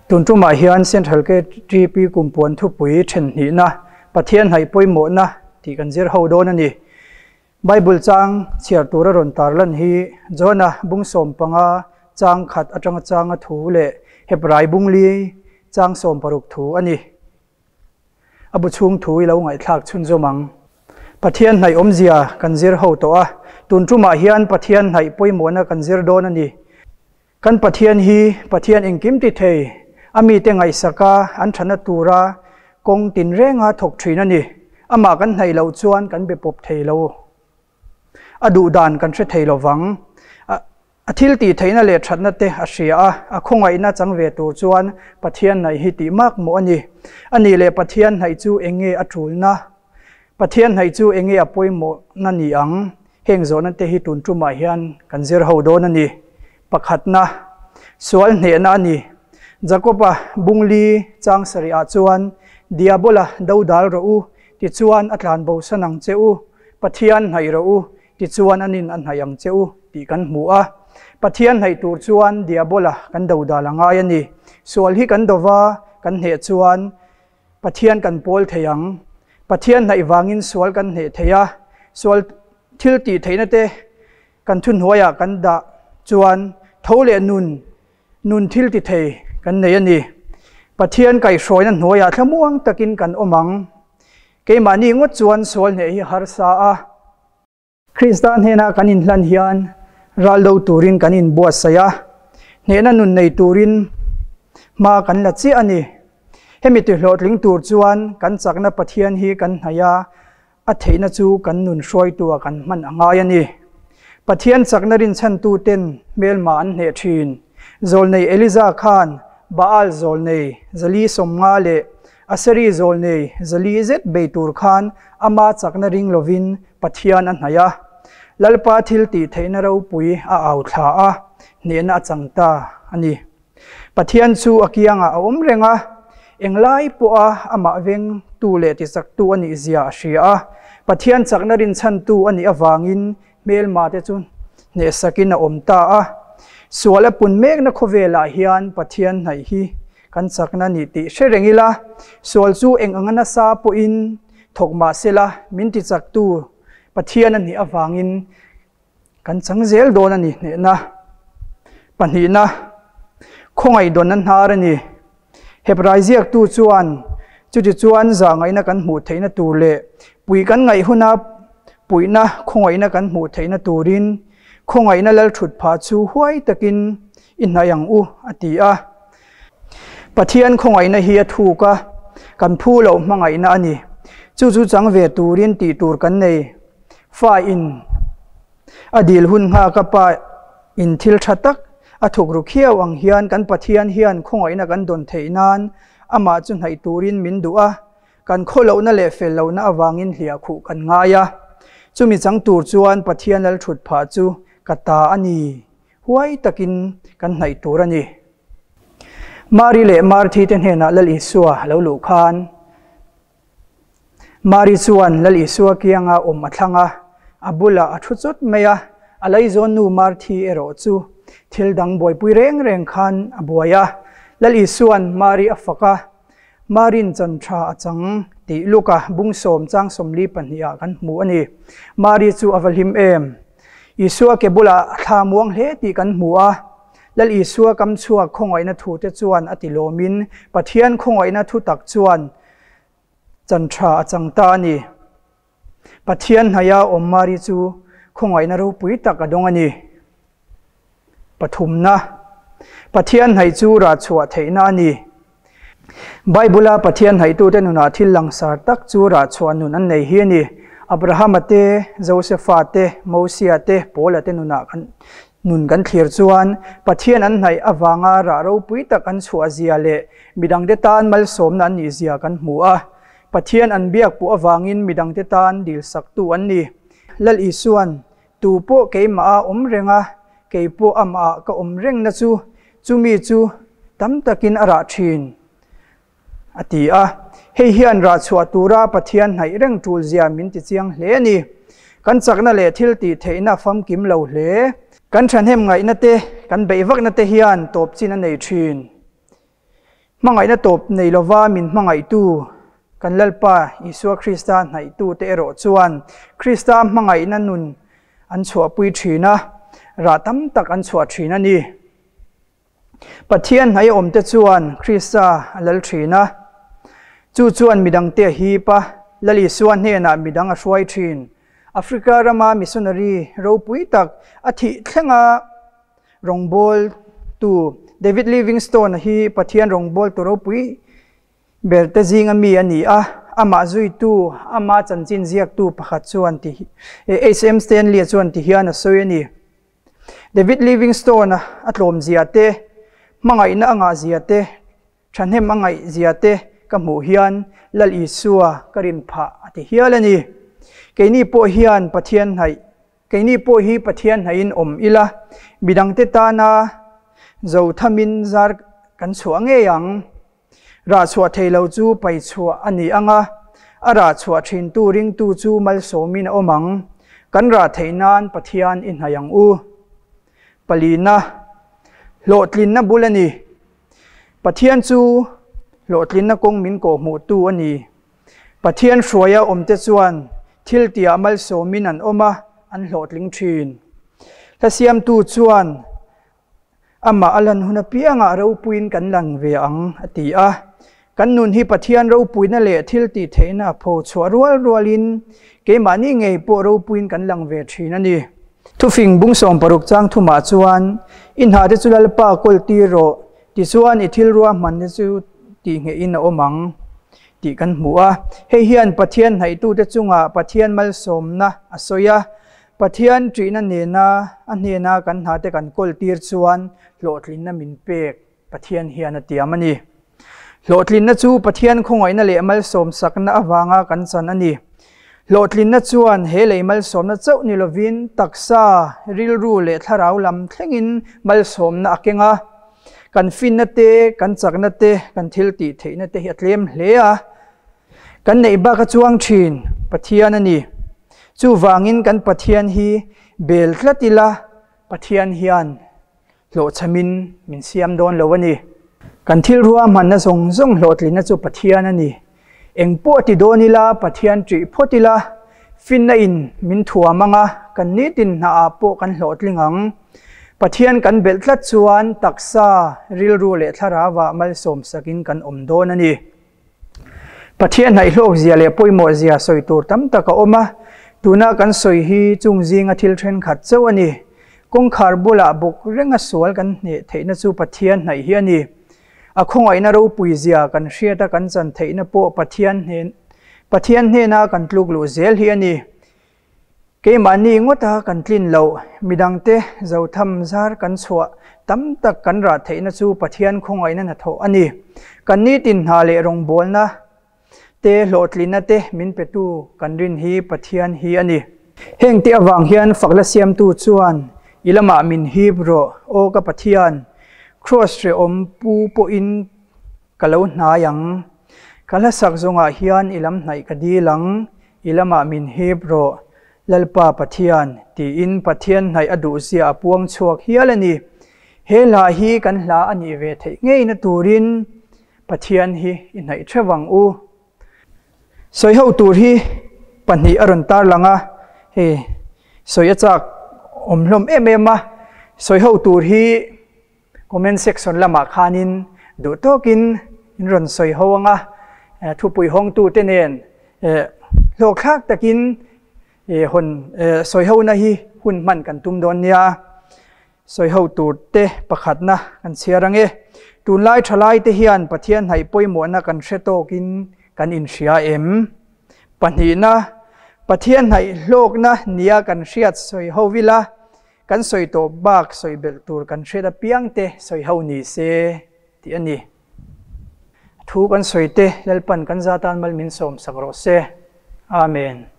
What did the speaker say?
Tun tumah hian Central KTP Kumpuan thupui then hnihna, Pathian hnaih pawimawhna tih kan zir ho dawn a ni. Bible chang chhiar tura rawn tarlan hi Johna bung 15 chang khat atanga changa thu leh Hebrai bung li chang 16 thu a ni. A bu chhung thu i lo ngaihthlak chhunzawm ang. Pathian hnaih awmzia kan zir ho tawh a, tun tumah hian Pathian hnaih pawimawhna kan zir dawn a ni. Kan Pathian hi Pathian engkim ti thei, a mite ngaihsaka an thana tura kawng tinrenga thawk thin a ni. Amah kan hnaih loh chuan kan be pawp thei lo. A duh dan kan hre thei lovang. A thil tih theihna leh thatna te a hria a, a khawngaihna chang ve tur chuan Pathian hnaih hi tih mak mawh a ni. A nih leh Pathian hnaih chu eng nge a tulna? Pathian hnaih chu eng nge a pawimawhna ni ang? Heng zawhna te hi tun tumah hian kan zir ho dawn a ni. Pakhatna, sual hnehna a ni. Jakob-a bung li chang sarih ah chuan, Diabola dodal rawh u, tichuan a tlanbo san ang che u, Pathian hnaih rawh u, tichuan an in a hnaih ang che u tih kan hmu a. Pathian hnaih tur chuan Diabola kan dodal a ngai a ni. Sual hi kan dova kan hneh chuan Pathian kan pawl thei ang. Pathian hnaih vangin sual kan hneh thei a, sual thil tih theihna te kan thuhnuaiah kan dah chuan tho leh nun, nun thil ti thei kan nei a ni. Pathian kaihhruaina hnuaiah thlamuang takin kan awm ang. Keimahni ngawt chuan sual hneh hi harsa a. Krista hnena kan inhlan hian ral do turin kan inbuatsaih a, hnehna nun nei turin hma kan la chiah a ni. Hemi tihlawhtling tur chuan kan chakna Pathian hi kan hnaih a, a theihna chu kan nun hruaitua kan hman a ngai a ni. Pathian chakna rinchhantuten hmelma an hneh thin. Zawlnei Eliza khan Baal zawlnei zali 50 leh Aseri zawlnei zali zet bei tur khan ama chakna ring lovin Pathian a hnaih a. Lalpa thil tih theihna ropui a au thla a, hnehna a chang ta a ni. Pathian chu a kiangah a awm reng a, englai pawha amah vengtu leh tichaktu a nih zia a hria a. Pathian chakna rinchhantu a nih avangin hmelma te chu hnehsakin a awm ta a. Sual a pun mekna khawvelah hian Pathian hnaih hi kan chakna ni tih hre reng ila, sual chu eng anga nasa pawhin thawk mah sela min tichaktu Pathian a nih avangin kan chang zel dawn a ni hnehna. Pahnihna, khawngaih dawnna hnar a ni. Hebrai ziaktu chuan chuti chuan zahngaihna kan hmuh theihna tur leh pui kan ngaih huna puihna khawngaihna kan hmuh theihna turin khawngaihna lal thut phah chu huai takin i hnaih ang u a ti a. Pathian khawngaihna hi a thuk a, kan phu loh hmangaihna a ni. Chu chu chang ve turin tih tur kan nei. Fa in a dil hun nghak a pa in thil tha tak a thuk ru khiau ang hian kan Pathian hian khawngaihna kan dawn theih nan amah chu hnaih turin min duh a, kan khawlohna leh fel lohna avangin hliah khuh kan ngai a. Chumi chang tur chuan Pathian lal thut phah chu ka ta a ni. Huai takin kan hnaih tur a ni. Mari leh Marthi te hnenah Lal Isua a lo luh khan Mari chuan Lal Isua kianga awm a thlang a, a bulah a thu chawt mai a, a laizawn nu Marthi erawh chu thil dang buaipui reng reng khan a buai a. Lal Isua'n Mari a fak a, Marin chan tha a chang tih Luka bung 10 chang 42 ah kan hmu a ni. Mari chu a va hlim em! Isua ke bulah a thla muang hle tih kan hmu a. Lal Isua kam chhuak khawngaihna thu te chuan a ti lawmin Pathian khawngaihna thu tak chuan chan tha a chang ta a ni. Pathian hnaia awm Mari chu khawngaihna ropui tak a dawng a ni. Pathumna, Pathian hnaih chu rah chhuah theihna a ni. Bible-a Pathian hnaihtute nunah thil langsar tak chu rah chhuah nun an nei hi a ni. Abrahama te, Josefa te, Mosia te, Paula te nunah kan nun kan thlir chuan Pathian an hnaih avanga rah ropui tak an chhuah zia leh midangte tan malsawmna an nih zia kan hmu a. Pathian an biak puh avangin midangte tan dilsaktu an ni. Lal Isua'n Tu pawh keimah a awm reng a, kei pawh amah ka awm rengna chu chumi chu tam takin a rah thin, a ti a. Hei hian rah chhuah tura Pathian hnaih reng tul zia min ti chiang hle a ni. Kan chakna leh thil tih theihna famkim lo hle. Kan thahnem ngaihna te, kan beih vakna te hian tawp chin a nei thin. Hmangaihna tawp nei lova min hmangaihtu kan Lalpa Isua Krista hnaihtute erawh chuan Krista hmangaihna nun an chhuahpui thin a, rah tam tak an chhuah thin a ni. Pathian hnaih awmte chuan Krista a lal thin a, chu chuan midangte a hip a, Lal Isua hnenah midang a hruai thin. Africa rama missionary ropui tak a thih thlenga rawngbawltu David Livingstone-a hi Pathian rawngbawltu ropui berte zinga mi a ni a, amah zuitu, ama chanchin ziaktu pakhat chuan ti HM Stanley-a chuan ti hian a sawi a ni. David Livingstone-a a tlawmzia te, hmangaihna a ngahzia te, thahnem a ngaihzia te ka hmuh hian Lal Isua ka rin phah a ti hial a ni. Keini pawh hian Pathian hnaih, keini pawh hi Pathian hnaihin awm ila, midangte tana zo thamin zar kan chhuah ngei ang. Rah chhuah thei lo chu pai chhuah a ni ang a, a rah chhuah thintu ringtu chu malsawmin a awm ang. Kan rah theih nan Pathian i hnaih ang u. Palina, Hlawhtlinna bul a ni. Pathian chu hlawhtlinna kawng min kawhhmuhtu a ni. Pathian hruaia awmte chuan thil tihah malsawmin an awm a, an hlawhtling thin. Hlasiamtu chuan Amah a lan hun apiangah ropuiin kan lang ve ang, a ti a. Kan nun hi Pathian ropuina leh thil tih theihna a pho chhuah rual rualin keimahni ngei pawh ropuiin kan lang ve thin a ni. Thufing bung 60 chang thumah chuan, I hnate chu Lalpa kawl tir rawh, tichuan i thil ruahmanna chu tihnghehin a awm ang, tih kan hmu a. Hei hian Pathian hnaihtute chungah Pathian malsawmna a sawi a, Pathian ṭihna nena a hnena kan hnate kan kawl tir chuan hlawhtlinna min pek Pathian hian a tiam a ni. Hlawhtlinna chu Pathian khawngaihna leh malsawmsakna avanga kan chan a ni. Hlawhtlinna chuan he lei malsawmna chauh ni lovin taksa, rilru leh thlarau lam thlengin malsawmna a keng a. Kan finna te, kan chakna te, kan thil tih theihna te hi a tlem hle a. Kan neih bak a chuang thin Pathian a ni. Chuvangin kan Pathian hi bel tlat ila Pathian hian hlawhchhamin min siam dawn lo a ni. Kan thil ruahmanna zawng zawng hlawhtlinna chu Pathian a ni. Eng pawh ti dawn ila Pathian ṭih phawt ila finna in min thuam anga kan nitin hnaah pawh kan hlawhtling ang. Pathian kan belh tlat chuan taksa, rilru leh thlarauah malsawmsakin kan awm dawn a ni. Pathian hnaihhlawk zia leh pawimawh zia sawi tur tam tak a awm a, tuna kan sawi hi chung zinga thil thenkhat chauh a ni. Kawngkhar bulah bawk renga sual kan hneh theihna chu Pathian hnaih hi a ni. A khawngaihna ropui zia kan hriata kan chan theihna pawh Pathian hnen Pathian hnena kan tluk luh zel hi a ni. Keimahni ngawta kan tlin loh, midangte zotham zar kan chhuah tam tak kan rah theihna chu Pathian khawngaihna hnathawh a ni. Kan nitin hna leh rawngbawlna te hlawhtlinna te min petu kan rin hi Pathian hi a ni. Heng te avang hian fakla siamtu chuan i lamah min hip rawh, aw ka Pathian, Kraws hrehawm pu pawhin Ka lo hnai ang. Ka hlasak zawngah hian i lam hnaih ka dil ang, i lamah min hip rawh, Lalpa Pathian, tiin Pathian hnaih a duhzia a puang chhuak hial a ni. He hla hi kan hla a nih ve theih ngeina turin Pathian hi i hnaih theuh ang u. Sawiho tur hi pahnih a rawn tarlang a, hei sawi a chak awm hlawm em em a, sawiho tur hi Comment section lamah khanin duh tawkin in rawn sawi ho ang a, thupui hawngtute nen hlawkthlak takin hawn sawi hona hi hun hman kan tum dawn nia. Sawi ho turte pakhatna kan chhiar ang e. Tunlai thalaite hian Pathian hnaih pawimawhna kan hre tawkin kan inhria em? Pahnihna, Pathian hnaih hlawkna nia kan hriat sawi ho ila, Kan sawi tawh bak sawi belh tur kan hriat apiang te sawi ho ni se tih a ni. Thu kan sawi te Lalpan kan za tan mal min sawm sak rawh se. Amen.